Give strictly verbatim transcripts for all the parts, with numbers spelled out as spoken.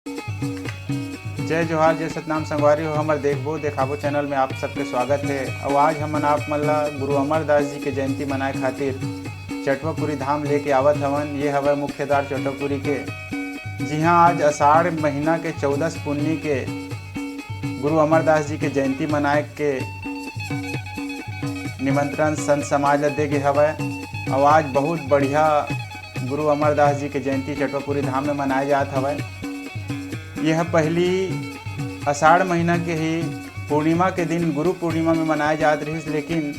जय जोहार, जय सतनाम संगवारी हो, हमर देखबो देखाबो चैनल में आप सबके स्वागत हे। अउ आज हमन आप मन ला गुरु अमरदास जी के जयंती मनाए खातिर चटवापुरी धाम लेके आवत हवन। ये हवय मुख्य द्वार चटवापुरी के, जिहां आज आषाढ़ महीना के चौदस पुन्नी के गुरु अमरदास जी के जयंती मनाए के निमंत्रण संत समाज ल दे गे हवय। अउ आज बहुत बढ़िया गुरु अमरदास जी के जयंती चटवापुरी धाम में मनाए जात हवय। यह पहली आषाढ़ महीना के ही पूर्णिमा के दिन, गुरु पूर्णिमा में मनाए जात रहिस, लेकिन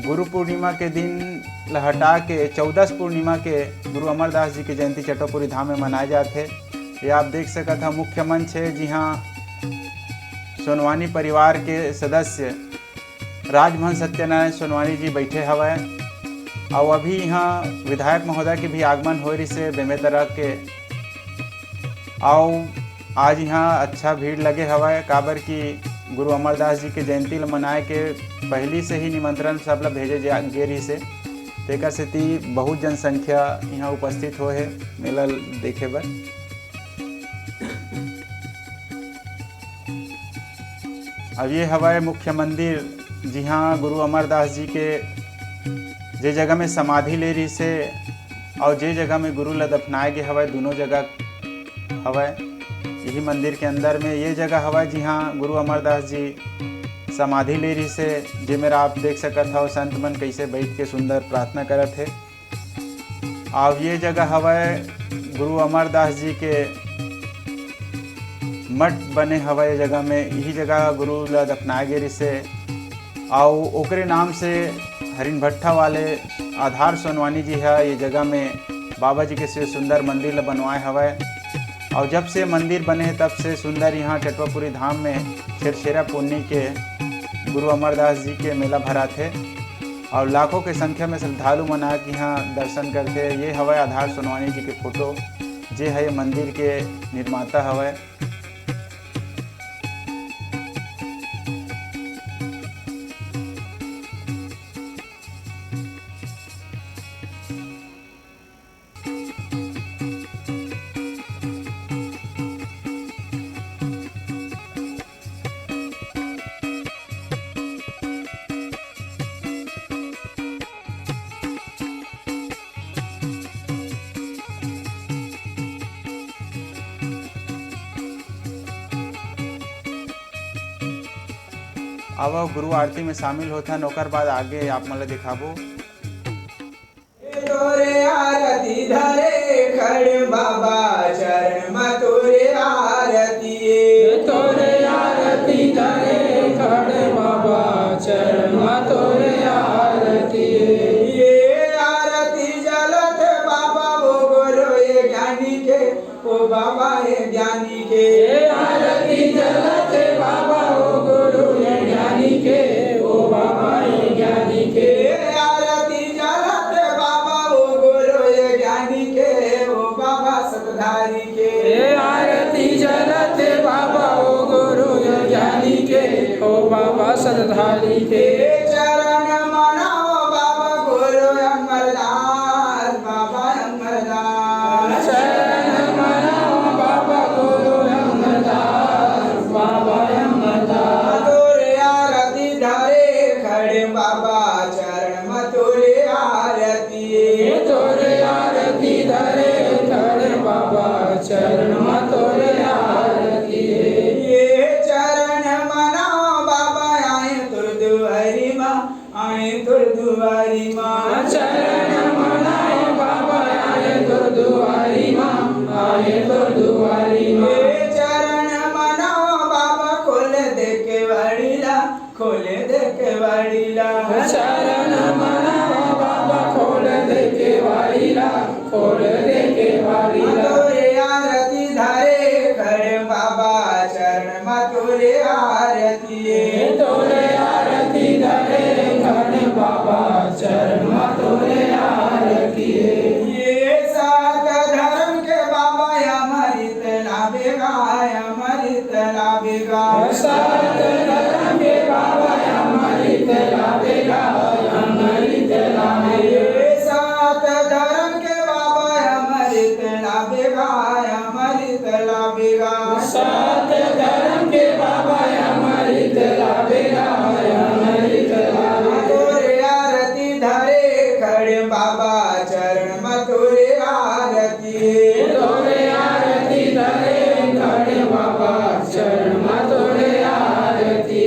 गुरु पूर्णिमा के दिन ल हटा के चौदस पूर्णिमा के गुरु अमरदास जी के जयंती चटवापुरी धाम में मनाए जात हे। ये आप देख सकत ह, मुख्य मंच हे, जिहां सोनवानी परिवार के सदस्य राजभवन सत्यनारायण सोनवानी जी बैठे हवय। अउ अभी इहां विधायक महोदय के भी आगमन होए रिहिसे बेमेतरा के। अउ आज इहां अच्छा भीड़ लगे हवय, काबर कि गुरु अमरदास जी के जयंती ल मनाए के पहली से ही निमंत्रण सब ल भेजे जा गे रिहिसे, तेकर सेती बहुत जनसंख्या इहां उपस्थित होए हे मेला ल देखे बर। अब ये हवय मुख्य मंदिर, जिहां गुरु अमरदास जी के जे जगह में समाधि ले रिहिसे अउ जे जगह में गुरु ल दफनाए गे हवय, दूनों जगह हवय। यही मंदिर के अंदर में ये जगह हवय, जिहां गुरु अमरदास जी समाधि ले रिहिसे, जे मेरा आप देख सकत हव, संत मन कैसे बैठ के सुंदर प्रार्थना करत हे। अउ ये जगह हवय गुरु अमरदास जी के मठ बने हवय। ये जगह में, यही जगह गुरु ल दफनाए गे रिहिसे। अउ ओकरे नाम से हरिन भट्ठा वाले आधार सोनवानी जी ह ये जगह में बाबा जी के से सुंदर मंदिर ल बनवाए हवय। अउ जब से मंदिर बने हे, तब से सुंदर इहां चटवापुरी धाम में छेरछेरा पुन्नी के गुरु अमरदास जी के मेला भराथे। अउ लाखों के संख्या में श्रद्धालु मन आके इहां दर्शन करथे। ये हवय आधार सोनवानी जी के फोटो, जे ह ये मंदिर के निर्माता हवय। आवव, गुरु आरती में शामिल होथन, ओकर बाद आगे आप मन ल दिखाबो। तोरे आरती धरे खड़े बाबा, चरण म तोरे आरती ए। तोरे आरती धरे खड़े बाबा, चरण म तोरे आरती ए। ये आरती जलत बाबा, वो गुरु ये ज्ञानी के, ओ बाबा ये ज्ञानी के। ये आरती जलत बाबा, ओ गुरु ये ज्ञानी के, ओ बाबा ये ज्ञानी के। ये आरती जलत बाबा, ओ गुरु ये ज्ञानी के, ओ बाबा सतधारी के। ये आरती जलत बाबा, ओ गुरु ये ज्ञानी के, ओ बाबा सतधारी के। ये चरण मनाओ बाबा गुरु अमरदास, बाबा अमरदास। शरण मनाओ बाबा गुरु अमरदास, बाबा अमरदास। तोरे आरती धरे खड़े बाबा, चरण म तोरे आरती। तोरे आरती धरे खड़े बाबा, चरण म तोरे आरती। ये चरण मनाओ बाबा, आए तोर दुआरी मा, आए तोर दुआरी मा। चरण मनाओ बाबा, आए तोर दुआरी मा, आए तोर दुआरी मा। ए चरण मनाओ बाबा, खोल दे केवाड़ी ला, खोल दे केवाड़ी ला। चरण मनाओ बाबा, खोल दे केवाड़ी ला, खोल दे केवाड़ी ला। तोरे आरती धरे खड़े बाबा, चरण म तोरे आरती। तोरे आरती धरे खड़े बाबा, चरण म तोरे आरती। ये सात धर्म के बाबा अमृत लावेगा, अमृत लावेगा। सात धर्म के बाबा अमृत लावेगा, अमृत लावेगा। ये सात धर्म के बाबा अमृत लावेगा, अमृत लावेगा। सत्य धर्म के बाबा अमृत लावे गा, अमृत लावे। तोरे आरती धरे खड़े बाबा, चरण म तोरे आरती। तोरे आरती धरे खड़े बाबा, चरण म तोरे आरती।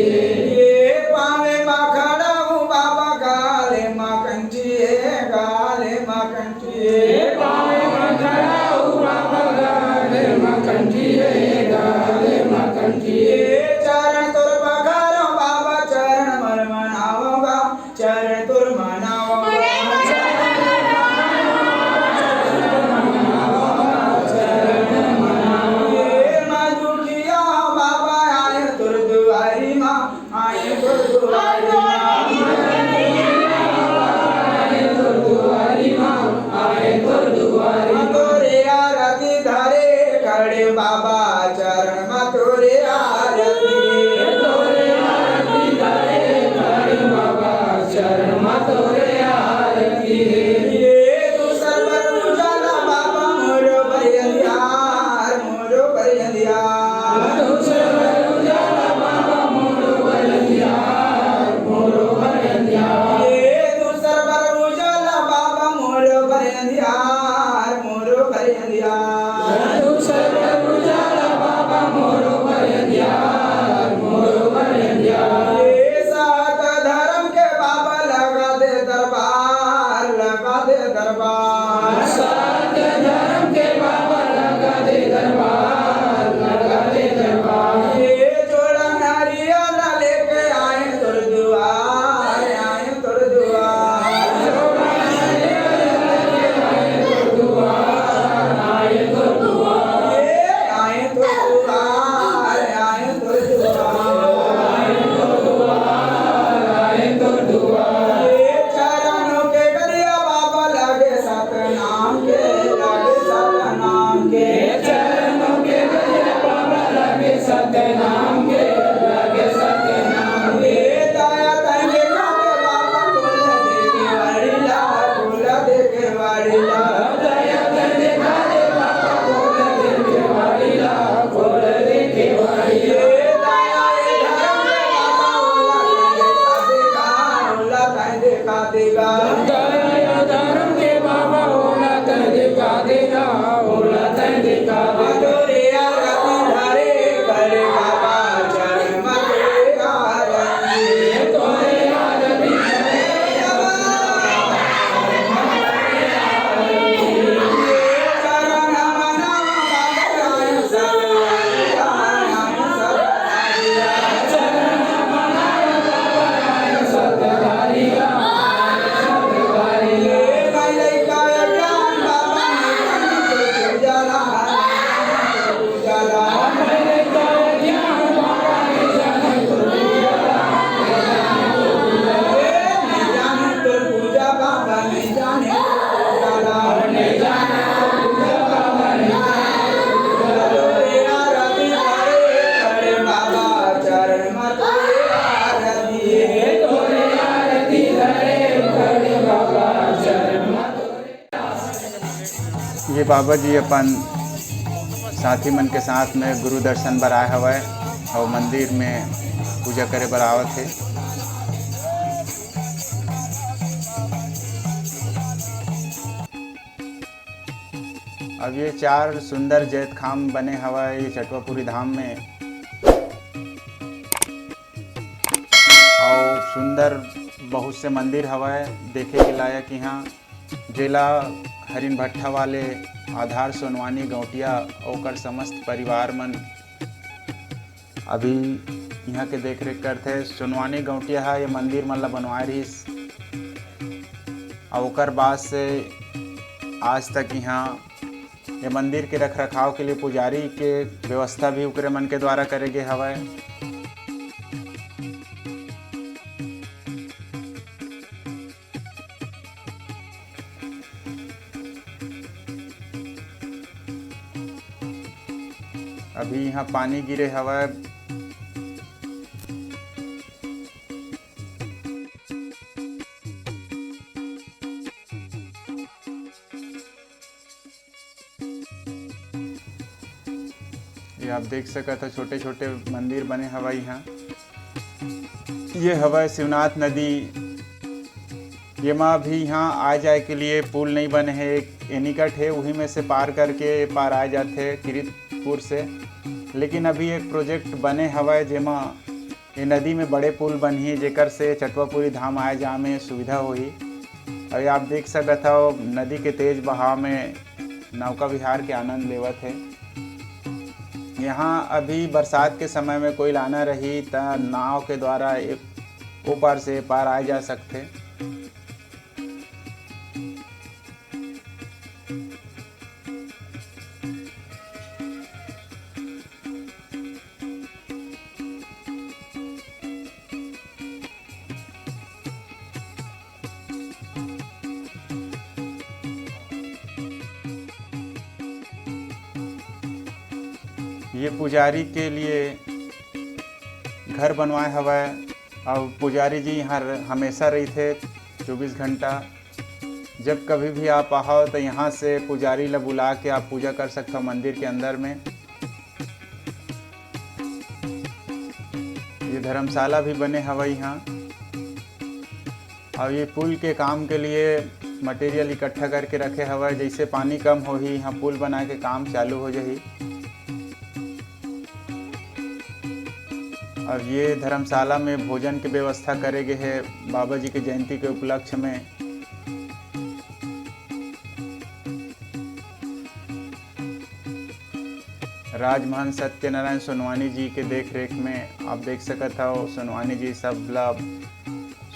ये पावे म खड़ा हूँ बाबा, गाले म कंठी है, गाले म कंठी। ये पावे म खड़ा हूँ बाबा, गाले म कंठी है, गाले म कंठी। ये चरण तोर पखारो बाबा, चरण मोर मनावो गा, चरण तोर मनावो गा। ये मैं दुखिया बाबा, आए तोर दुआरी मा, आए तोर दुआरी मा, आए तोर दुआरी मा, आए तोर दुआरी मा। तोरे आरती धरे खड़े बाबा, चरण म तोरे आरती। तोरे आरती धरे खड़े बाबा, चरण म तोरे आरती। ये तू सर्वर उजाला बाबा, मोरो बर अंधियार, मोरो बर अंधियार। ये तू सर्वर उजाला बाबा, मोरो बर अंधियार, मोरो बर अंधियार। ये सात धर्म के बाबा, लगा दे दरबार, लगा दे दरबार। सत्य धर्म के बाबा, लगा दे दरबार, लगा दे दरबार। ये जोड़ा नारियल लेके आए तोर दुआर, आए तोर दुआर। ये आए तोर दुआर, आए तोर दुआर। ये चरणों के गरिया बाबा, लगे सतनाम के, लगे सतनाम के। चरणों के गरिया बाबा, लगे सतनाम के, लगे सतनाम के। दया तंग खाते बाबा, खोल दे केवाड़ी ला, खोल दे केवाड़ी ला। दया तंग खाते बाबा, खोल दे केवाड़ी ला, खोल दे केवाड़ी ला। दया ए धर्म के बाबा, ओला तंग देखा देगा, ओला तंग देखा देगा। दया धर्म के बाबा, ओला तंग देखा देगा, ओला तंग देखा देगा। तोरे आरती धरे खड़े बाबा, चरण म तोरे आरती। तोरे आरती धरे बाबा, चरण म तोरे आरती। ये बाबा जी अपन साथी मन के साथ में गुरु दर्शन बर आए हवय अउ मंदिर में पूजा करे बर आवत हे। अब ये चार सुंदर जैतखाम बने हवय ये चटवापुरी धाम में, अउ सुंदर बहुत से मंदिर हवय देखे के लायक इहाँ, जेला हरिन भट्ठा वाले आधार सोनवानी गौटिया ओकर समस्त परिवार मन अभी इहाँ के देख रेख करथे। सोनवानी गौटिया ह ये मंदिर मन ल बनवाए रिहिस, अउ ओकर बाद से आज तक इहाँ ये मंदिर के रख रखाव के लिए पुजारी के व्यवस्था भी ओकरे मन के द्वारा करे गे हवय। अभी इहाँ पानी गिरे हवय। ये आप देख सकत हो, छोटे-छोटे मंदिर बने हवय इहाँ। ये हवय शिवनाथ नदी। ये मा अभी इहाँ आए जाए के लिए पुल नहीं बने हे, एक एनीकट हे, उही में से पार करके ये पार आए जाथे किरीटपुर से। लेकिन अभी एक प्रोजेक्ट बने हवय, जेमा ये नदी में बड़े पुल बनही, जेकर से चटवापुरी धाम आए जाए में सुविधा होही। अउ ये आप देख सकत हव, नदी के तेज बहाव में नौका विहार के आनंद लेवत हे। यहाँ अभी बरसात के समय में कोई लाना रही, त नाव के द्वारा ए-, ओ पार से ए पार आए जा सकथे। ये पुजारी के लिए घर बनवाए हवय, अउ पुजारी जी यहाँ र-, हमेशा रहिथे, चौबीस घंटा। जब कभी भी आप आहव, त यहाँ से पुजारी ला बुला के आप पूजा कर सकथव मंदिर के अंदर में। ये धर्मशाला भी बने हवय इहाँ। अउ ये पुल के काम के लिए मटेरियल इकट्ठा करके रखे हवय, जैसे पानी कम होही, इहाँ पुल बनाए के काम चालू हो जाही। अउ ये धर्मशाला में भोजन के व्यवस्था करे गे हे बाबा जी के जयंती के उपलक्ष्य में। राजमहंत सत्यनारायण सोनवानी जी के देख रेख में आप देख सकत हव, सोनवानी जी सब ला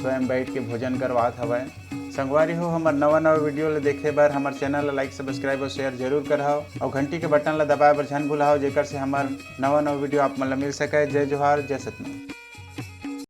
स्वयं बैठ के भोजन करवात हवय। संगवारी हो, हमर नवा नवा वीडियो ला देखे बर हमर चैनल ला लाइक, सब्सक्राइब अउ शेयर जरूर करहव, अउ घंटी के बटन ला दबाए बर झन भुलाहव, जेकर से हमर नवा नवा वीडियो आप मन ला मिल सके। जय जोहार, जय सतनाम।